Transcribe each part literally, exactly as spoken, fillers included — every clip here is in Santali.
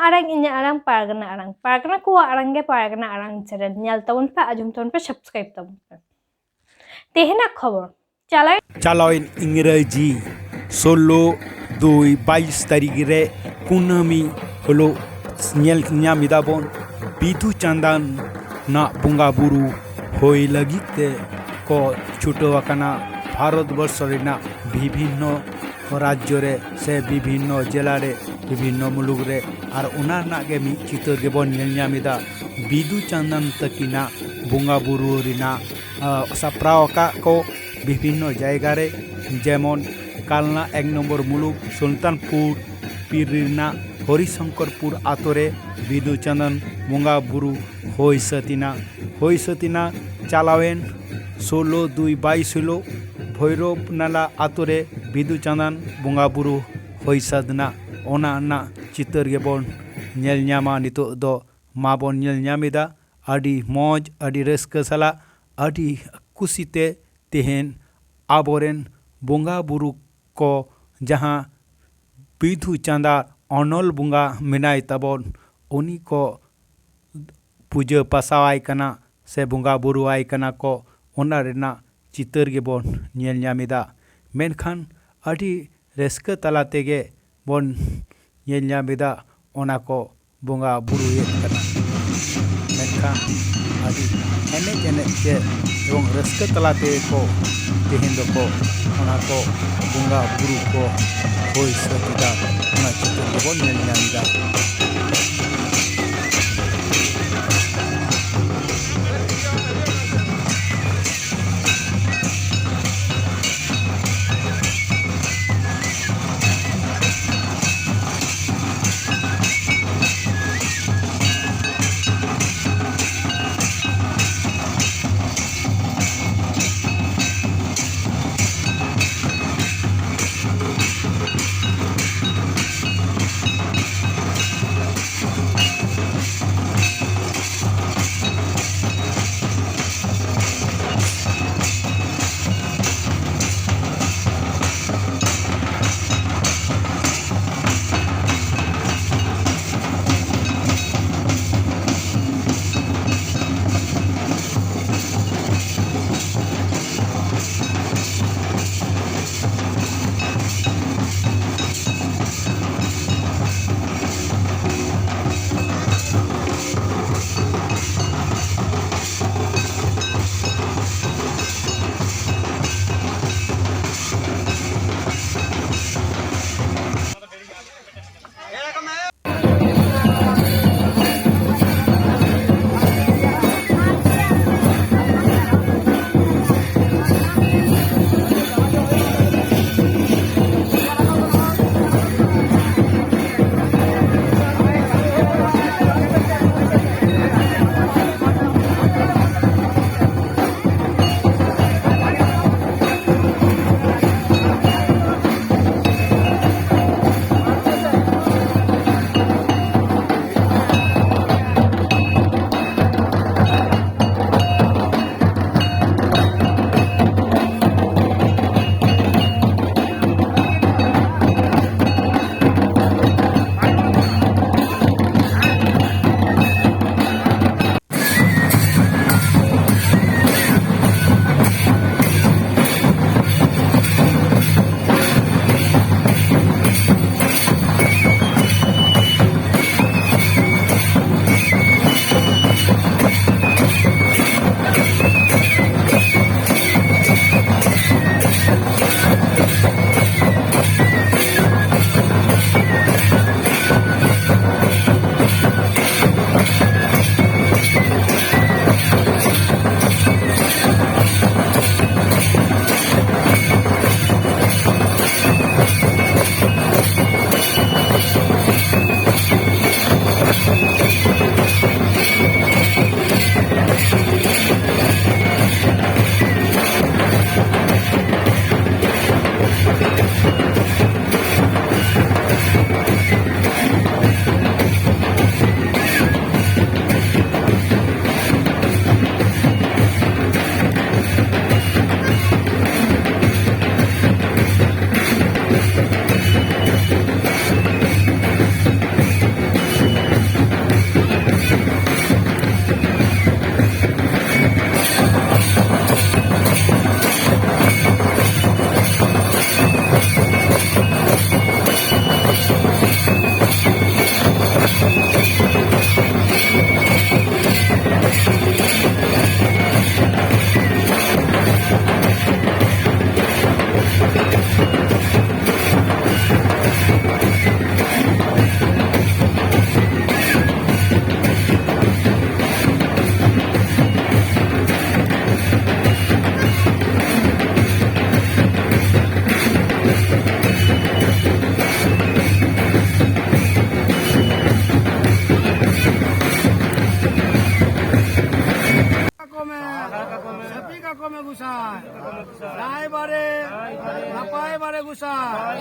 ᱟᱲᱟᱝ, ᱤᱧᱟᱹᱜ ᱟᱲᱟᱝ, ᱯᱟᱨᱜᱟᱱᱟ ᱟᱲᱟᱝ, ᱯᱟᱨᱜᱟᱱᱟ ᱠᱚᱣᱟᱜ ᱟᱲᱟᱝ ᱜᱮ ᱯᱟᱨᱜᱟᱱᱟ ᱟᱲᱟᱝ ᱪᱮᱱᱮᱞ᱾ ᱧᱮᱞ ᱛᱟᱵᱚᱱ ᱯᱮ, ᱟᱸᱡᱚᱢ ᱛᱟᱵᱚᱱ ᱯᱮ, ᱥᱟᱵᱥᱠᱨᱟᱭᱤᱵ ᱛᱟᱵᱚᱱ ᱯᱮ᱾ ᱛᱮᱦᱮᱧᱟᱜ ᱠᱷᱚᱵᱚᱨ᱾ ᱪᱟᱞᱟᱣᱮᱱ ᱪᱟᱞᱟᱣᱮᱱ ᱤᱝᱨᱮᱡᱤ ᱥᱳᱞᱳ ᱫᱩᱭ ᱵᱟᱭᱤᱥ ᱛᱟᱹᱨᱤᱠᱷ ᱨᱮ ᱠᱩᱱᱟᱹᱢᱤ ᱦᱤᱞᱳᱜ ᱧᱮᱞ ᱧᱟᱢ ᱮᱫᱟ ᱵᱚᱱ ᱵᱤᱫᱩ ᱪᱟᱸᱫᱟᱱ ᱱᱟᱜ ᱵᱚᱸᱜᱟ ᱵᱩᱨᱩ ᱦᱩᱭ ᱞᱟᱹᱜᱤᱫ ᱛᱮ ᱠᱚ ᱪᱷᱩᱴᱟᱹᱣ ᱟᱠᱟᱱᱟ᱾ ᱵᱷᱟᱨᱚᱛ ᱵᱚᱨᱥᱚ ᱨᱮᱱᱟᱜ ᱵᱤᱵᱷᱤᱱᱱᱚ ᱨᱟᱡᱽᱡᱚ ᱨᱮ ᱥᱮ ᱵᱤᱵᱷᱤᱱᱱᱚ ᱡᱮᱞᱟ ᱨᱮ, ᱵᱤᱵᱷᱤᱱᱱᱚ ᱢᱩᱞᱩᱠ ᱨᱮ, ᱟᱨ ᱚᱱᱟ ᱨᱮᱱᱟᱜ ᱜᱮ ᱢᱤᱫ ᱪᱤᱛᱟᱹᱨ ᱜᱮᱵᱚᱱ ᱧᱮᱞ ᱧᱟᱢ ᱮᱫᱟ᱾ ᱵᱤᱫᱩ ᱪᱟᱸᱫᱟᱱ ᱛᱟᱹᱠᱤᱱᱟᱜ ᱵᱚᱸᱜᱟ ᱵᱩᱨᱩ ᱨᱮᱱᱟᱜ, ᱟ, ᱥᱟᱯᱲᱟᱣ ᱟᱠᱟᱫ ᱠᱚ ᱵᱤᱵᱷᱤᱱᱱᱚ ᱡᱟᱭᱜᱟ ᱨᱮ, ᱡᱮᱢᱚᱱ ᱠᱟᱞᱱᱟ ᱮᱠ ᱱᱚᱢᱵᱚᱨ ᱢᱩᱞᱩᱠ ᱥᱩᱞᱛᱟᱱᱯᱩᱨ ᱯᱤᱨ ᱨᱮᱱᱟᱜ ᱦᱚᱨᱤᱥᱚᱝᱠᱚᱨᱯᱩᱨ ᱟᱛᱳ ᱨᱮ ᱵᱤᱫᱩ ᱪᱟᱸᱫᱟᱱ ᱵᱚᱸᱜᱟ ᱵᱩᱨᱩ ᱦᱩᱭ ᱥᱟᱹᱛ ᱮᱱᱟ᱾ ᱦᱩᱭ ᱥᱟᱹᱛ ᱮᱱᱟ ᱪᱟᱞᱟᱣᱮᱱ ᱥᱳᱞᱳ ᱫᱩᱭ ᱵᱟᱭᱤᱥ ᱦᱤᱞᱳᱜ ᱵᱷᱳᱭᱨᱳᱵ ᱱᱟᱞᱟ ᱟᱛᱳ ᱨᱮ ᱵᱤᱫᱩ ᱪᱟᱸᱫᱟᱱ ᱵᱚᱸᱜᱟ ᱵᱩᱨᱩ ᱦᱩᱭ ᱥᱟᱹᱛ ᱮᱱᱟ᱾ ᱚᱱᱟ ᱨᱮᱱᱟᱜ ᱪᱤᱛᱟᱹᱨ ᱜᱮᱵᱚᱱ ᱧᱮᱞ ᱧᱟᱢᱟ᱾ ᱱᱤᱛᱚᱜ ᱫᱚ ᱢᱟᱵᱚᱱ ᱧᱮᱞ ᱧᱟᱢ ᱮᱫᱟ᱾ ᱟᱹᱰᱤ ᱢᱚᱡᱽ, ᱟᱹᱰᱤ ᱨᱟᱹᱥᱠᱟᱹ ᱥᱟᱞᱟᱜ, ᱟᱹᱰᱤ ᱠᱩᱥᱤᱛᱮ ᱛᱮᱦᱮᱧ ᱟᱵᱚᱨᱮᱱ ᱵᱚᱸᱜᱟ ᱵᱩᱨᱩ ᱠᱚ, ᱡᱟᱦᱟᱸ ᱵᱤᱫᱷᱩ ᱪᱟᱸᱫᱟ ᱚᱱᱚᱞ ᱵᱚᱸᱜᱟ ᱢᱮᱱᱟᱭ ᱛᱟᱵᱚᱱ, ᱩᱱᱤ ᱠᱚ ᱯᱩᱡᱟᱹ ᱯᱟᱥᱟᱣᱟᱭ ᱠᱟᱱᱟ ᱥᱮ ᱵᱚᱸᱜᱟ ᱵᱩᱨᱩᱣᱟᱭ ᱠᱟᱱᱟ ᱠᱚ, ᱚᱱᱟ ᱨᱮᱱᱟᱜ ᱪᱤᱛᱟᱹᱨ ᱜᱮᱵᱚᱱ ᱧᱮᱞ ᱧᱟᱢ ᱮᱫᱟ᱾ ᱢᱮᱱᱠᱷᱟᱱ ᱟᱹᱰᱤ ᱨᱟᱹᱥᱠᱟᱹ ᱛᱟᱞᱟ ᱛᱮᱜᱮ ᱵᱚᱱ ᱧᱮᱞ ᱧᱟᱢ ᱮᱫᱟ ᱚᱱᱟ ᱠᱚ ᱵᱚᱸᱜᱟ ᱵᱩᱨᱩᱭᱮᱫ ᱠᱟᱱᱟ᱾ ᱢᱮᱱᱠᱷᱟᱱ ᱟᱹᱰᱤ ᱮᱱᱮᱡ ᱮᱱᱮᱡ ᱛᱮ ᱮᱵᱚᱝ ᱨᱟᱹᱥᱠᱟᱹ ᱛᱟᱞᱟ ᱛᱮᱜᱮ ᱠᱚ ᱛᱮᱦᱮᱧ ᱫᱚᱠᱚ ᱚᱱᱟ ᱠᱚ ᱵᱚᱸᱜᱟ ᱵᱩᱨᱩ ᱠᱚ ᱦᱩᱭ ᱥᱟᱹᱛ ᱮᱫᱟ᱾ ᱚᱱᱟ ᱪᱤᱛᱟᱹᱨ ᱜᱮᱵᱚᱱ ᱧᱮᱞ ᱧᱟᱢ ᱮᱫᱟ᱾ ᱱᱟᱭ ᱵᱟᱨᱮ, ᱱᱟᱯᱟᱭ ᱵᱟᱨᱮ ᱜᱚᱸᱥᱟᱭ᱾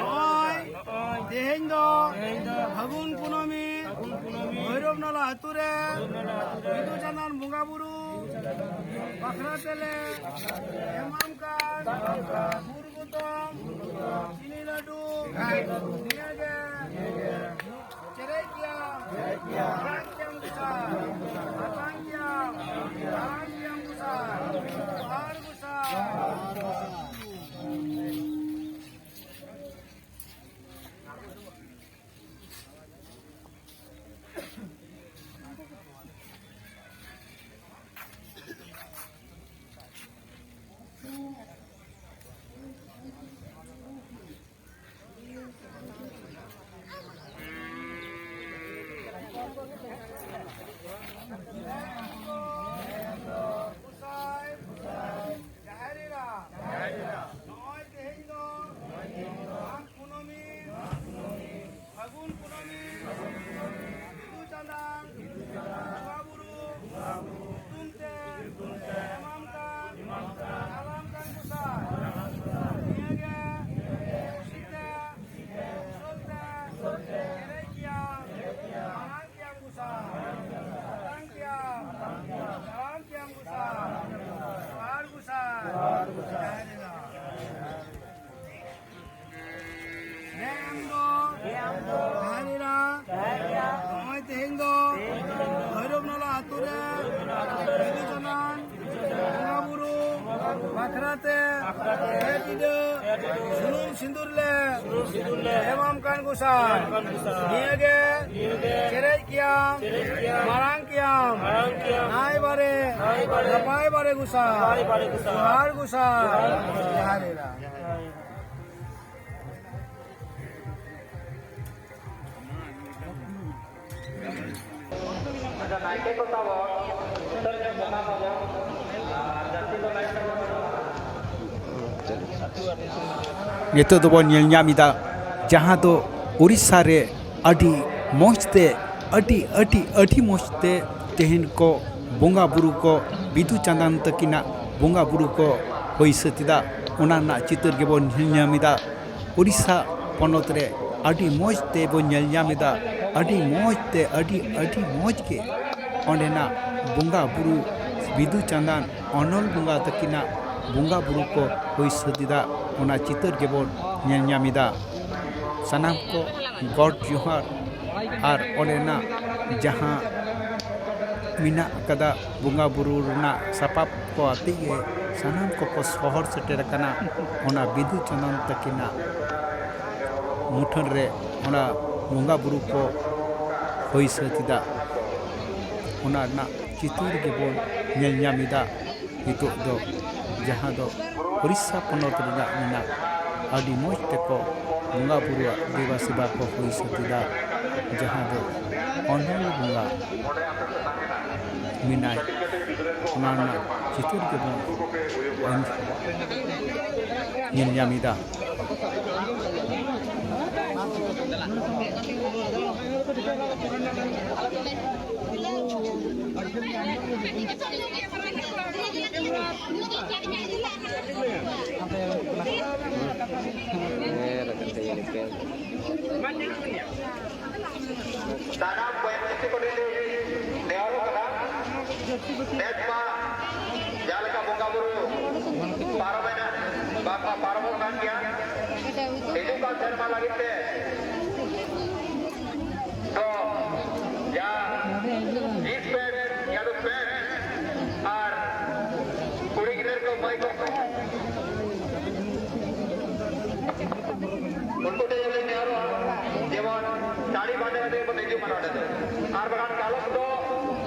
ᱱᱚᱜᱼᱚᱭ ᱛᱮᱦᱮᱧ ᱫᱚ ᱯᱷᱟᱹᱜᱩᱱ ᱠᱩᱱᱟᱹᱢᱤ ᱵᱷᱳᱭᱨᱚᱵᱽ ᱱᱟᱞᱟ ᱟᱹᱛᱩ ᱨᱮ ᱵᱤᱫᱩ ᱪᱟᱸᱫᱟᱱ ᱵᱚᱸᱜᱟ ᱵᱩᱨᱩ ᱵᱟᱠᱷᱨᱟ ᱛᱮᱞᱮ ᱮᱢᱟᱢ ᱠᱟᱱ ᱜᱩᱲ ᱜᱚᱛᱚᱢ, ᱪᱤᱱᱤ ᱞᱟᱹᱰᱩ, ᱱᱤᱭᱟᱹᱜᱮ ᱪᱮᱨᱮᱡ ᱜᱮᱭᱟᱢ, ᱢᱟᱨᱟᱝ ᱜᱮᱭᱟᱢ ᱜᱚᱸᱥᱟᱭ, ᱢᱟᱨᱟᱝ ᱜᱮᱭᱟᱢ, ᱢᱟᱨᱟᱝ ᱜᱮᱭᱟᱢ ᱜᱚᱸᱥᱟᱭ, ᱡᱚᱦᱟᱨ ᱜᱚᱸᱥᱟᱭ᱾ ᱡᱟᱦᱮᱨ ᱮᱨᱟ, ᱱᱚᱜᱼᱚᱭ ᱛᱮᱦᱮᱧ ᱫᱚ ᱢᱟᱜᱽ ᱠᱩᱱᱟᱹᱢᱤ, ᱯᱷᱟᱹᱜᱩᱱ ᱠᱩᱱᱟᱹᱢᱤ, ᱵᱤᱫᱩ ᱪᱟᱸᱫᱟᱱ ᱵᱚᱸᱜᱟ ᱵᱩᱨᱩ ᱧᱩᱛᱩᱢ ᱛᱮ ᱮᱢᱟᱢ ᱠᱟᱱ ᱪᱟᱞᱟᱢ ᱠᱟᱱ ᱜᱚᱸᱥᱟᱭ, ᱱᱤᱭᱟᱹᱜᱮ ᱠᱩᱥᱤ ᱛᱮ, ᱠᱩᱥᱟᱹᱞ ᱛᱮ ᱮᱱᱮᱡ ᱜᱮᱭᱟ, ᱢᱟᱨᱟᱝ ᱜᱮᱭᱟᱢ ᱜᱚᱸᱥᱟᱭ, ᱢᱟᱨᱟᱝ ᱜᱮᱭᱟᱢ, ᱪᱟᱞᱟᱢ ᱜᱮᱭᱟᱢ ᱜᱚᱸᱥᱟᱭ, ᱡᱚᱦᱟᱨ ᱜᱚᱸᱥᱟᱭ᱾ ᱦᱮᱸ, ᱟᱢ ᱫᱚ ᱡᱟᱦᱮᱨ ᱮᱨᱟ, ᱱᱚᱜᱼᱚᱭ ᱛᱮᱦᱮᱧ ᱫᱚ ᱵᱷᱳᱭᱨᱚᱵᱽ ᱱᱟᱞᱟ ᱟᱹᱛᱩ ᱨᱮ ᱵᱤᱫᱩ ᱪᱟᱸᱫᱟᱱ ᱵᱚᱸᱜᱟ ᱵᱩᱨᱩ ᱵᱟᱠᱷᱨᱟ ᱛᱮ ᱯᱮ ᱴᱤᱰᱟᱹ ᱥᱩᱱᱩᱢ ᱥᱤᱸᱫᱩᱨ ᱞᱮ ᱮᱢᱟᱢ ᱠᱟᱱ ᱜᱚᱸᱥᱟᱭ᱾ ᱱᱤᱭᱟᱹᱜᱮ ᱪᱮᱨᱮᱡ ᱜᱮᱭᱟᱢ, ᱢᱟᱨᱟᱝ ᱜᱮᱭᱟᱢ, ᱱᱟᱭ ᱵᱟᱨᱮ, ᱱᱟᱯᱟᱭ ᱵᱟᱨᱮ ᱜᱚᱸᱥᱟᱭ᱾ ᱡᱚᱦᱟᱨ ᱜᱚᱸᱥᱟᱭ᱾ ᱡᱚᱦᱟᱨ ᱮᱨᱟ᱾ ᱱᱤᱛᱚᱜ ᱫᱚᱵᱚᱱ ᱧᱮᱞ ᱧᱟᱢ ᱮᱫᱟ, ᱡᱟᱦᱟᱸ ᱫᱚ ᱩᱲᱤᱥᱥᱟ ᱨᱮ ᱟᱹᱰᱤ ᱢᱚᱡᱽ ᱛᱮ, ᱟᱹᱰᱤ, ᱟᱹᱰᱤ, ᱟᱹᱰᱤ ᱢᱚᱡᱽ ᱛᱮ ᱛᱮᱦᱮᱧ ᱠᱚ ᱵᱚᱸᱜᱟ ᱵᱩᱨᱩ ᱠᱚ ᱵᱤᱫᱩ ᱪᱟᱸᱫᱟᱱ ᱛᱟᱹᱠᱤᱱᱟᱜ ᱵᱚᱸᱜᱟ ᱵᱩᱨᱩ ᱠᱚ ᱦᱩᱭ ᱥᱟᱹᱛ ᱮᱫᱟ, ᱚᱱᱟ ᱨᱮᱱᱟᱜ ᱪᱤᱛᱟᱹᱨ ᱜᱮᱵᱚᱱ ᱧᱮᱞ ᱧᱟᱢ ᱮᱫᱟ᱾ ᱳᱰᱤᱥᱟ ᱯᱚᱱᱚᱛ ᱨᱮ ᱟᱹᱰᱤ ᱢᱚᱡᱽ ᱛᱮᱵᱚᱱ ᱧᱮᱞ ᱧᱟᱢ ᱮᱫᱟ, ᱟᱹᱰᱤ ᱢᱚᱡᱽ ᱛᱮ, ᱟᱹᱰᱤ, ᱟᱹᱰᱤ ᱢᱚᱡᱽ ᱜᱮ ᱚᱸᱰᱮᱱᱟᱜ ᱵᱚᱸᱜᱟ ᱵᱩᱨᱩ, ᱵᱤᱫᱩ ᱪᱟᱸᱫᱟᱱ ᱚᱱᱚᱞ ᱵᱚᱸᱜᱟ ᱛᱟᱹᱠᱤᱱᱟᱜ ᱵᱚᱸᱜᱟ ᱵᱩᱨᱩ ᱠᱚ ᱦᱩᱭ ᱥᱟᱹᱛ ᱮᱫᱟ, ᱚᱱᱟ ᱪᱤᱛᱟᱹᱨ ᱜᱮᱵᱚᱱ ᱧᱮᱞ ᱧᱟᱢ ᱮᱫᱟ᱾ ᱥᱟᱱᱟᱢ ᱠᱚ ᱜᱚᱰ ᱡᱚᱦᱟᱨ ᱟᱨ ᱚᱸᱰᱮᱱᱟᱜ ᱡᱟᱦᱟᱸ ᱢᱮᱱᱟᱜ ᱟᱠᱟᱫᱟ ᱵᱚᱸᱜᱟ ᱵᱩᱨᱩ ᱨᱮᱱᱟᱜ ᱥᱟᱯᱟᱵ ᱠᱚ ᱟᱛᱮ ᱜᱮ ᱥᱟᱱᱟᱢ ᱠᱚᱠᱚ ᱥᱚᱦᱚᱨ ᱥᱮᱴᱮᱨ ᱟᱠᱟᱱᱟ᱾ ᱚᱱᱟ ᱵᱤᱫᱩ ᱪᱟᱸᱫᱟᱱ ᱛᱟᱹᱠᱤᱱᱟᱜ ᱢᱩᱴᱷᱟᱹᱱ ᱨᱮ ᱚᱱᱟ ᱵᱚᱸᱜᱟ ᱵᱩᱨᱩ ᱠᱚ ᱦᱩᱭ ᱥᱟᱹᱛ ᱮᱫᱟ᱾ ᱚᱱᱟ ᱨᱮᱱᱟᱜ ᱪᱤᱛᱟᱹᱨ ᱜᱮᱵᱚᱱ ᱧᱮᱞ ᱧᱟᱢ ᱮᱫᱟ᱾ ᱱᱤᱛᱚᱜ ᱫᱚ ᱡᱟᱦᱟᱸ ᱫᱚ ᱳᱰᱤᱥᱟ ᱯᱚᱱᱚᱛ ᱨᱮᱱᱟᱜ ᱢᱮᱱᱟᱜ, ᱟᱹᱰᱤ ᱢᱚᱡᱽ ᱛᱮᱠᱚ ᱵᱚᱸᱜᱟ ᱵᱩᱨᱩᱣᱟᱜ ᱫᱮᱵᱟ ᱥᱮᱵᱟ ᱠᱚ ᱦᱩᱭ ᱥᱟᱹᱛ ᱮᱫᱟ᱾ ᱡᱟᱦᱟᱸ ᱫᱚ ᱚᱱᱚᱞ ᱵᱚᱸᱜᱟ ᱢᱮᱱᱟᱭ, ᱚᱱᱟ ᱨᱮᱱᱟᱜ ᱪᱤᱛᱟᱹᱨ ᱜᱮᱵᱚᱱ ᱧᱮᱞ ᱧᱟᱢ ᱮᱫᱟ᱾ ᱥᱟᱱᱟᱢ ᱵᱚᱭᱦᱟ ᱢᱤᱥᱤ ᱠᱚ ᱴᱷᱮᱱ ᱱᱮᱦᱚᱨᱚᱜ ᱠᱟᱱᱟ, ᱱᱮᱥ ᱢᱟ ᱡᱟᱦᱟᱸ ᱞᱮᱠᱟ ᱵᱚᱸᱜᱟ ᱵᱩᱨᱩ ᱯᱟᱨᱚᱢᱮᱱᱟ, ᱵᱟᱝᱢᱟ ᱯᱟᱨᱚᱢᱚᱜ ᱠᱟᱱ ᱜᱮᱭᱟ, ᱦᱤᱡᱩᱜ ᱠᱟᱱ ᱥᱮᱨᱢᱟ ᱞᱟᱹᱜᱤᱫ ᱛᱮ ᱫᱚ ᱡᱟ ᱡᱤᱱᱥ ᱯᱮᱱᱴ, ᱭᱟ ᱫᱚ ᱯᱮᱱᱴ ᱟᱨ ᱠᱩᱲᱤ ᱜᱤᱫᱽᱨᱟᱹ ᱠᱚ ᱢᱟᱹᱭ ᱠᱚ ᱩᱱᱠᱩ ᱴᱷᱮᱱ ᱞᱤᱧ ᱱᱮᱦᱚᱨᱚᱜᱼᱟ, ᱡᱮᱢᱚᱱ ᱥᱟᱹᱲᱤ ᱵᱟᱸᱫᱮ ᱠᱟᱛᱮ ᱜᱮᱵᱚᱱ ᱦᱤᱡᱩᱜ ᱢᱟ ᱱᱚᱰᱮ ᱫᱚ᱾ ᱟᱨ ᱵᱟᱠᱷᱟᱱ ᱠᱟᱞᱚᱢ ᱫᱚ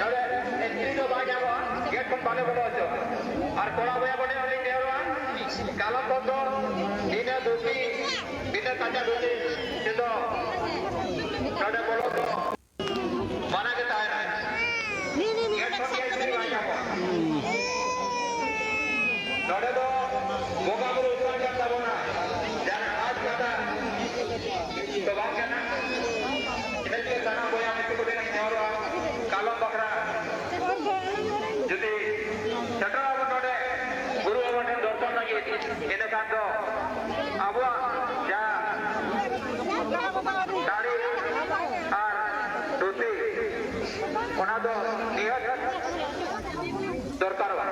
ᱱᱚᱰᱮ entry ᱫᱚ ᱵᱟᱭ ᱧᱟᱢᱚᱜᱼᱟ, gate ᱠᱷᱚᱱ ᱵᱟᱞᱮ ᱵᱚᱞᱚ ᱦᱚᱪᱚᱜᱼᱟ᱾ ᱟᱨ ᱠᱚᱲᱟ ᱵᱚᱭᱦᱟ ᱠᱚ ᱴᱷᱮᱱ ᱦᱚᱸᱞᱤᱧ ᱱᱮᱦᱚᱨᱚᱜᱼᱟ, ᱠᱟᱞᱚᱢ ᱠᱷᱚᱱ ᱫᱚ ᱵᱤᱱᱟᱹ ᱫᱷᱩᱛᱤ, ᱵᱤᱱᱟᱹ ᱠᱟᱪᱟ ᱫᱷᱩᱛᱤ ᱛᱮᱫᱚ ᱱᱚᱰᱮ ᱵᱚᱞᱚ ᱫᱚ ᱢᱟᱱᱟ ᱜᱮ ᱛᱟᱦᱮᱱᱟ᱾ ᱜᱮᱴ ᱠᱷᱚᱱ ᱜᱮ ᱮᱱᱴᱨᱤ ᱵᱟᱭ ᱧᱟᱢᱚᱜᱼᱟ᱾ ᱱᱚᱰᱮ ᱫᱚ ᱵᱚᱸᱜᱟ ᱵᱩᱨᱩ ᱩᱯᱟᱹᱭ ᱠᱟᱱ ᱛᱟᱵᱚᱱᱟ, ᱡᱟᱦᱟᱸ ᱟᱡ ᱠᱟᱛᱷᱟ ᱫᱚ ᱵᱟᱝ ᱠᱟᱱᱟ᱾ ᱤᱱᱟᱹ ᱛᱮᱜᱮ ᱥᱟᱱᱟᱢ ᱵᱚᱭᱦᱟ ᱢᱤᱥᱤ ᱠᱚ ᱴᱷᱮᱱ ᱤᱧ ᱱᱮᱦᱚᱨᱚᱜᱼᱟ, ᱠᱟᱞᱚᱢ ᱵᱟᱠᱷᱨᱟ ᱡᱩᱫᱤ ᱥᱮᱴᱮᱨ ᱟᱵᱚᱱ ᱱᱚᱰᱮ, ᱚᱱᱟ ᱫᱚ ᱱᱤᱦᱟᱹᱛ ᱫᱚᱨᱠᱟᱨᱚᱜᱼᱟ᱾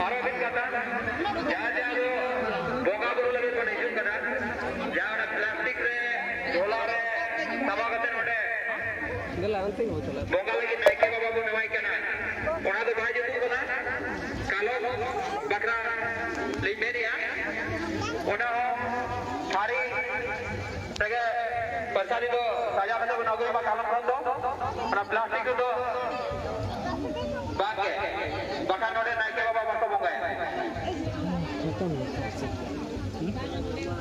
ᱟᱨᱚ ᱢᱤᱫ ᱠᱟᱛᱷᱟ, ᱡᱟᱦᱟᱸ ᱡᱟᱦᱟᱸ ᱫᱚ ᱵᱚᱸᱜᱟ ᱵᱩᱨᱩ ᱞᱟᱹᱜᱤᱫ ᱵᱚᱱ ᱦᱤᱡᱩᱜ ᱠᱟᱱᱟ, ᱡᱟᱦᱟᱸ ᱚᱱᱟ ᱯᱞᱟᱥᱴᱤᱠ ᱨᱮ, ᱡᱷᱚᱞᱟ ᱨᱮ ᱥᱟᱵᱟ ᱠᱟᱛᱮ ᱱᱚᱰᱮ ᱵᱚᱸᱜᱟ ᱞᱟᱹᱜᱤᱫ ᱱᱟᱭᱠᱮ ᱵᱟᱵᱟ ᱵᱚᱱ ᱮᱢᱟᱭ ᱠᱟᱱᱟ, ᱚᱱᱟ ᱫᱚ ᱵᱟᱭ ᱡᱩᱛᱩᱜ ᱠᱟᱱᱟ᱾ ᱠᱟᱞᱚᱢ ᱵᱟᱠᱷᱨᱟ ᱞᱤᱧ ᱢᱮᱱᱮᱜᱼᱟ, ᱚᱱᱟ ᱦᱚᱸ ᱛᱷᱟᱹᱨᱤ ᱛᱮᱜᱮ ᱯᱨᱚᱥᱟᱫᱤ ᱫᱚ ᱥᱟᱡᱟᱣ ᱠᱟᱛᱮ ᱵᱚᱱ ᱟᱹᱜᱩᱭ ᱢᱟ ᱠᱟᱞᱚᱢ ᱠᱷᱚᱱ ᱫᱚ᱾ ᱚᱱᱟ ᱯᱞᱟᱥᱴᱤᱠ ᱨᱮᱫᱚ ᱵᱟᱝ ᱜᱮ, ᱵᱟᱠᱷᱟᱱ ᱱᱚᱰᱮ ᱱᱟᱭᱠᱮ ᱵᱟᱵᱟ ᱵᱟᱠᱚ ᱵᱚᱸᱜᱟᱭᱟ᱾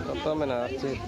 ᱠᱟᱛᱷᱟ ᱢᱮᱱᱟᱜᱼᱟ ᱟᱨ ᱪᱮᱫ?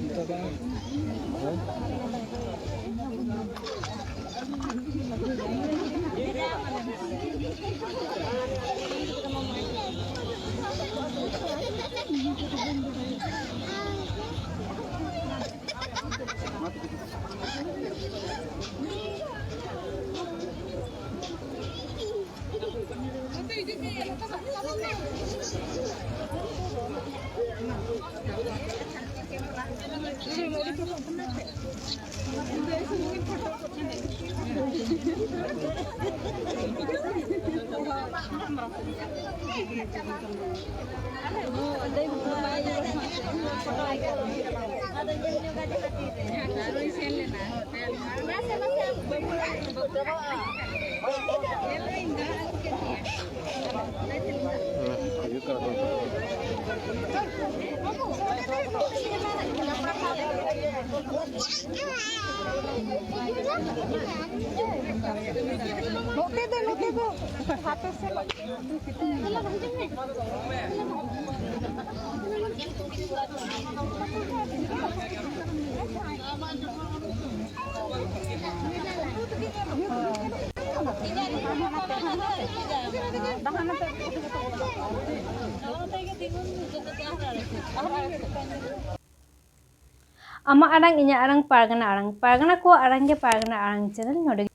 ᱦᱩᱸ, ᱦᱤᱡᱩᱜ ᱠᱟᱱᱟ ᱠᱚ᱾ ᱱᱚᱛᱮ ᱫᱚ, ᱱᱚᱛᱮ ᱫᱚ, ᱦᱟᱯᱮ ᱥᱮ᱾ ᱟᱢᱟᱜ ᱟᱲᱟᱝ, ᱤᱧᱟᱹᱜ ᱟᱲᱟᱝ, ᱯᱟᱨᱜᱟᱱᱟ ᱟᱲᱟᱝ, ᱯᱟᱨᱜᱟᱱᱟ ᱠᱚᱣᱟᱜ ᱟᱲᱟᱝ ᱜᱮ ᱯᱟᱨᱜᱟᱱᱟ ᱟᱲᱟᱝ ᱪᱮᱱᱮᱞ ᱱᱚᱰᱮ